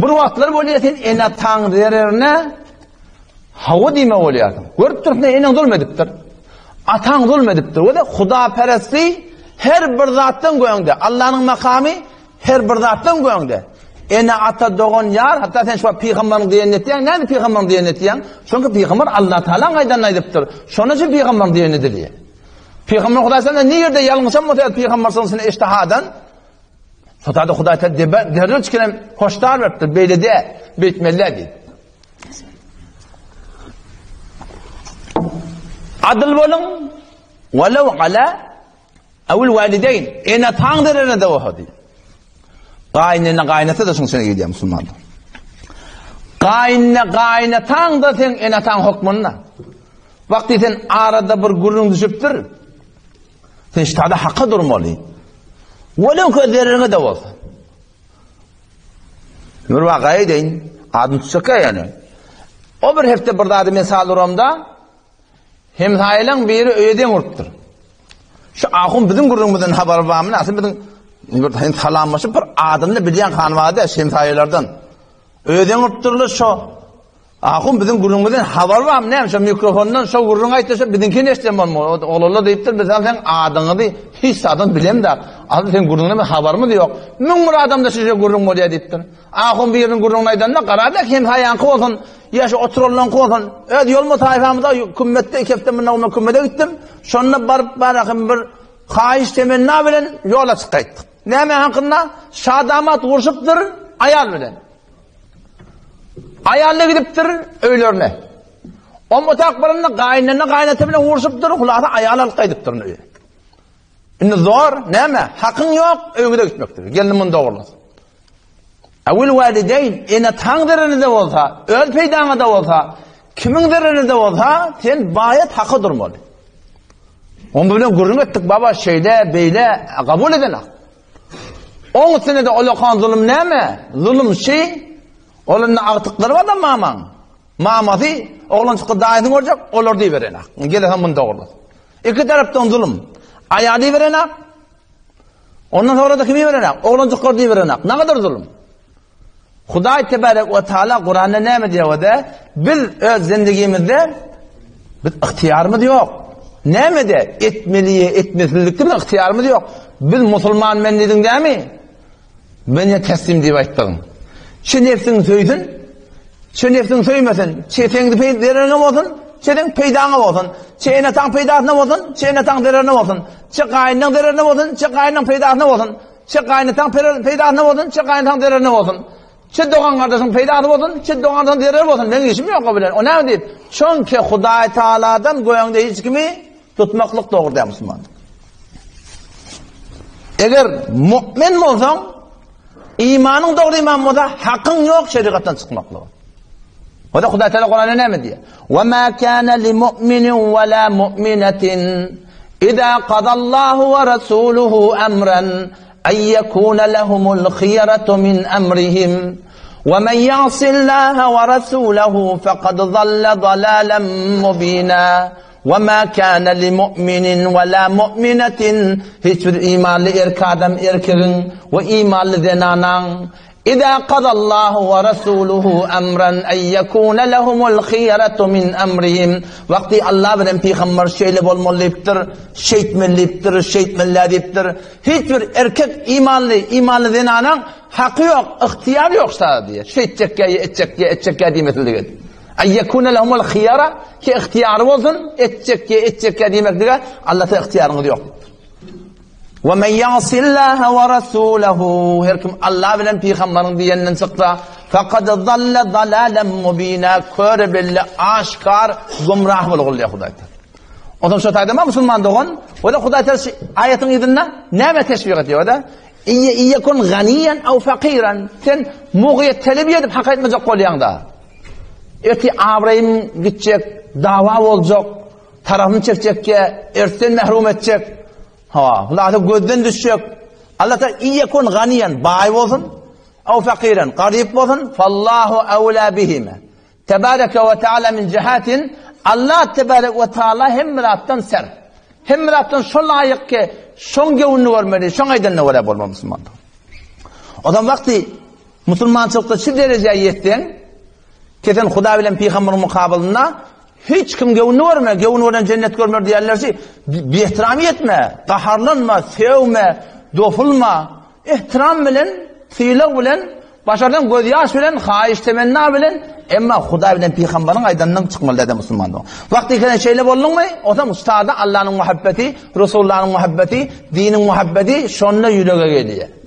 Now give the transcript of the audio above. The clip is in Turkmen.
Bir wagtlar bolýar sen ene-ataň zererine hawa diýme bolýarsyň. Görüp dursuň eneň zulm edipdir. Ataň zulm edipdir. We-de hudaperestli her bir zatdan göňde. Allanyň makamy her bir zatdan göňde. Ene, ata, dogan, ýar, hatda sen şu wagt pygamberiň diýenini etýäň, näme pygamberiň diýenini etýäň? Çünki pygamber Allah Taalaň aýdanyny aýdypdyr. Şonuň üçin pygamberiň diýenini edilýär. Pygamber Hudaý sana nirde ýalňyşan bolsa pygamber sallallahu aleyhi iştihadan Şotada Hudaý Taala derrew çykyp hoşdar beripdir, beýle de, beýtmeli diýip. Adyl boluň, walaw ala awil walideyn, ene taň derene de bolsa diýip. Gaýynene gaýynata da şuň içine girýär musulmanlar. Gaýynne gaýynataň da sen ene taň hokmunda. Wagty sen arada bir gürrüň düşüpdir. Sen ştada haka durmaly. Welew ki zereriňe de bolsa. Bir waka edeýin, adyny tutsak ýa ýöne. O bir hepde bir zady men sal uramda, hemsaýalaň biri öýe deň urupdyr. Şu ahun biziň gürrüňimizden habary barmy? Aslynda biziň bir hem salamlaşyp bir adyny bilýän han bardy, hemsaýalardan. Öýe deň urupdyrlar şo. Ahun biziň gürrüňimizden habary barmy näme şo mikrofondan şo gürrüň aýtdy şo biziňkini eşiden bolmaly. Oglanlar diýipdir biz seň adyňyzy hiç zatdan bilemzok. Asyl seň gürrüňiňden bir habarymyz ýok. 1001 adamda şeýle gürrüň bolýar diýipdir. Ahun biriniň gürrüňini aýdanda garada hemsaýaňky bolsun, ýa şu oturanlaryňky bolsun. Öz ýolma taýfamyzda kümmetde iki hepde mundan öň kümmede gitdim. Şonda baryp barahym bir haýyş temenna bilen ýola çykyp gaýtdyk. Näme hakynda? Şadamat urşupdyr aýal bilen. Aýalyna gidipdir öýlerine. Om otak baranda gaýynene gaýynata bilen urşupdyr, hulasa aýal alyp gaýdypdyr öýe. Indi zor, näme? Hakyň ýok, öýüňe gitmekdir. Gelin muny dogrulasyn. Awil walideýn, ene taň zererine bolsa, öz peýdaňa da bolsa, kimiň zererine bolsa, sen baýat haka durmaly. Oň bilen gürrüň etdik, baba şeýle, beýle, kabul edenak. Oň üstüne-de olakan zulum näme? Zulum şi, ol indi agtyklary bar-da mamaň. Mamasy, oglanjykly daýysyny görjek, olar diýiberenak. Gelesem muny dogrulas. Iki tarapdan zulum. Aýaly diýiberenak. Ondan soňra da kim diýiberenak? Oglanjyklar diýiberenak. Nägadar zulum. Hudaý tebarek we taala Kuranda näme diýýär-de? Biz öz zindigimizde biz ygtyýarymyz ýok. Nämede etmeli, etmesizlikde biz ygtyýarymyz ýok. Biz musulman men diýdiň dämi? Menä teslim diýip aýtdyň. Çe nefsiň söýsün, çe nefsiň söýmesin, çe seň zereriňe bolsun, çe seň peýdaňa bolsun, çe ene-ataň peýdasyna bolsun, çe ene-ataň zererine bolsun, çe gaýynyň zererine bolsun, çe gaýynyň peýdasyna bolsun. Çe gaýynataň peýdasyna bolsun, çe gaýynataň zererine bolsun. Çe dogan gardaşyň peýdasy bolsun, çe dogan gardaşyň zereri bolsun. Meň işim ýok o bilen. O näme diýip? Çünki Hudaý Taaladan göňde hiç kimi tutmaklyk dogry däl musulman. Eger mu'min bolsaň, imanyň dogry iman bolsa, hakyň ýok şerigatdan çykmaklyga. O da Hudaý Teala Kuranda näme diýýär? Wa ma kana li mu'minin wa la mu'minatin iza qadallahu wa rasuluhu amran ay yakuna lahumul khiyaratu min amrihim wa man ya'sillaha wa rasulahu faqad dhalla dhalalan mubina wa ma kana li mu'minin wa la mu'minatin hiç bir imanly erkek adam erkegiň we imanly zenanaň Iza qadallahu we rasuluhu amran en yekune lehumul hyýaratu min amrihim. Wagty Allah bilen pygamber şeýle bolmaly diýipdir, şeýtmeli diýipdir, şeýtmeli diýipdir. Hiç bir erkek imanly, imanly zenanyň haky ýok, ygtyýary ýok şa diýýär. Şeýtjekkä, etjekkä, etjekkä diýmesizlik edip. En yekune lehumul hyýara ki ygtyýary bolsun, etjekkä, etjekkä diýmeklige Allahda ygtyýaryňyz ýok diýipdir. Ve men ya'sillaha ve rasulahu her kim Allah bilen pygamberiň diýeninden çyksa faqad zalla zalalan mubina kör belli aşkar gumrah bolgul diýär Hudaý Taala. Ondan şu taýda musulman dogan, o da Hudaý Taala aýatyň yzynda näme teşwik edýär da? Iýe iýekun ganiyan aw fakiran. Sen mugyýet talep edip hak aýtmajak bolýaň da. Erti abraýym gitjek, dawa boljak, tarapyny çekjekge, ertden mehrum etjek. Hawa, hulasa gözden düşjek. Allah ta iýekun ganiyan baý bolsun, aw fakiran garyp bolsun, fallahu awla bihima. Tebareke we taala min jihatin Allah tebarek we taala hemme zatdan ser. Hemme zatdan şo laýyk ki, şoň göwnüni görmeli, şoň aýdanyna görä bolmaly musulman. O zaman wagty. Musulmançylykda şu derejä ýetseň, ki sen Hudaý bilen pygamberiň mukabylynda hiç kim göwnüni görme, göwün gören jennet görmer diýerlerçi, biehtiram etme, gaharlanma, sögme, dopulma, ehtiram bilen, sylag bilen, başarsaň gözýaş bilen, haýyş temenna bilen, emma Hudaý bilen pygamberiň aýdanyndan çykmaly däl musulmandygyň. Wagty ikenen şeýle bolduňmy, onsoň ustada Allanyň muhabbeti, Resulullanyň muhabbeti, diniň muhabbeti şonda ýürege gelýär.